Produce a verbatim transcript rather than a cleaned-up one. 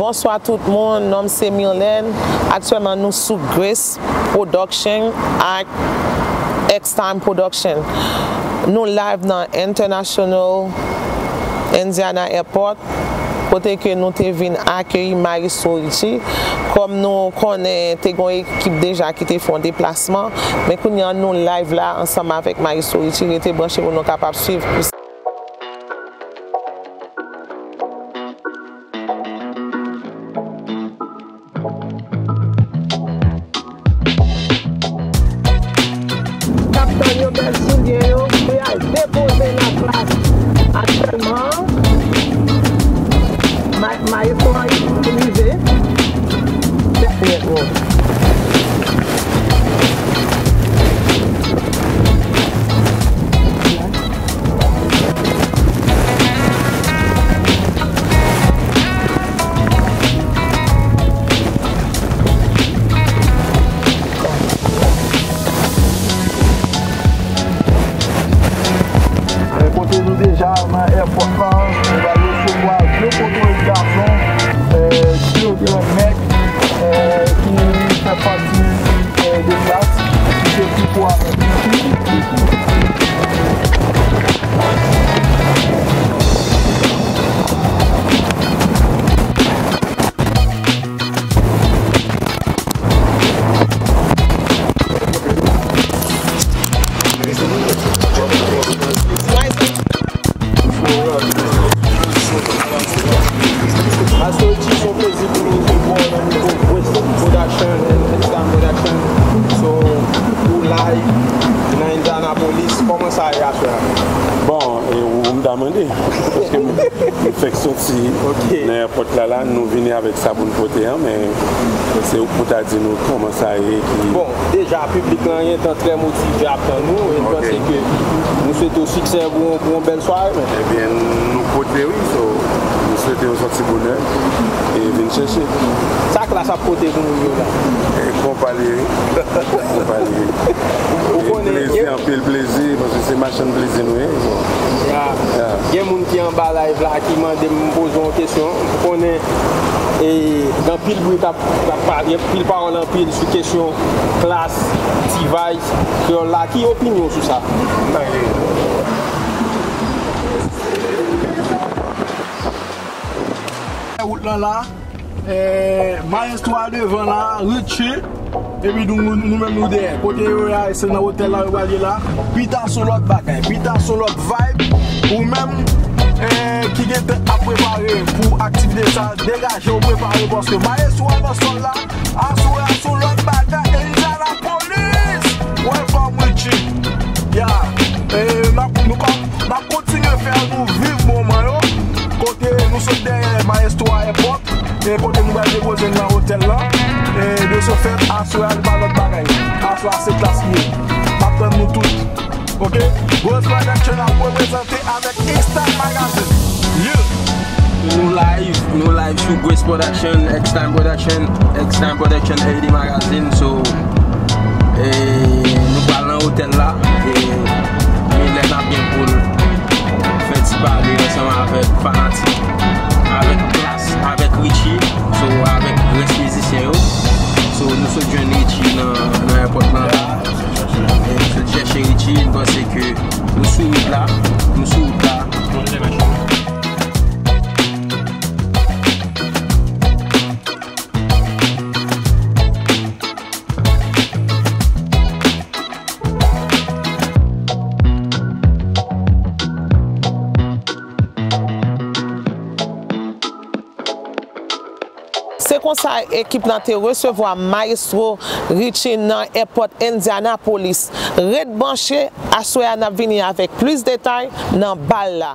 Bonswa tout moun, non m se Mirlène. Aktyèlman nou sou Grace Production ak X-Time Production. Nou live nan International Indiana Airport, kote ke nou te vin akeyi Maestro Richie. Kòm nou konnen, te gen yon ekip deja ki te fè yon deplasman, men kounye a nou live la ansanm avèk Maestro Richie. Rete branche pou nou kapab swiv plis. K ap tann yo bèl soulye yo pou y al depoze nan plas. Aktyèlman, ma-, Maestro a rive. Tèt nèt, wi. E, kote nou deja nan èpòt la, nou pral resevwa de potorik gason, e, de gran nèg, e, ki fè pati, e, de klas, ki se Pipo avèk Fifi. Maestro Richie, se yon plezi pou nou resevwa w nan nivo Grace Production and X-Time Production. So, ou live nan Indianapolis, kòman sa ye aswè a? Bon, e ou m ta mande, paske m, m fèk soti nan èpòt la, la, nou vini avèk sa pou n pote an, men se ou k pou ta di nou kòman sa ye ki Bon, deja, piblik lan gentan trè motive ap tann ou, e n panse ke nou swete w siksè pou, pou yon bèl sware, men. Ebyen, nou pote wi, so, nou swete w soti bonè e vin chèche. Sa klas ap pote pou moun yo la? E konpa li ye, konpa li ye. Ou konnen, plezi, gen anpil plezi, paske se machann plezi nou ye, so. Ya. Ya. Gen moun ki anba live la ki mande m poze yon kesyon. Ou konnen, e, gen anpil bri k ap, k ap pale, anpil pawòl anpil sou kesyon klas, T-Vice, kreyòl la. Ki opinyon w sou sa? Wout lan la, e, Maestro a devan la, Richie, epi nou, nou, nou menm nou dèyè. Kote yo ye a, se nan otèl la yo pral ye la. Pita se yon lòt bagay, pita se yon lòt vibe. Ou menm, e, ki gentan ap prepare pou aktivite sa, degaje w, prepare w, paske Maestro a nan sòl la. Aswè a se yon lòt bagay. Indianapolis! Welcome, Richie! Ya, e, n ap, nou pa, n ap kontinye fè nou viv moman yo. Kote nou sot dèyè Maestro a èpòt, e kote nou pral depoze l nan otèl lan. E de ce fait, aswè a li pa lòt bagay. Aswè a se klas li ye. M ap tann nou tout. Ok? Grace Production ap reprezante avèk X-Time Magazine. Yeah! Nou live, nou live sou Grace Production, X-Time Production, X-Time Production A D Magazine. So, e, nou pral nan otèl la. E, men lè n ap gen pou l fè ti pale ansanm avèk fanatik, avèk klas, avèk Richie, so, avèk rès mizisyen yo. So, nou sot jwenn Richie nan, nan èpòt lan. E, nou sot chèche Richie, nou panse ke nou sou wout la, nou sou wout la. Se konsa ekip lan te resevwa Maestro Richie nan èpòt Indianapolis. Ret branche, aswè a n ap vini avèk plis detay nan bal la.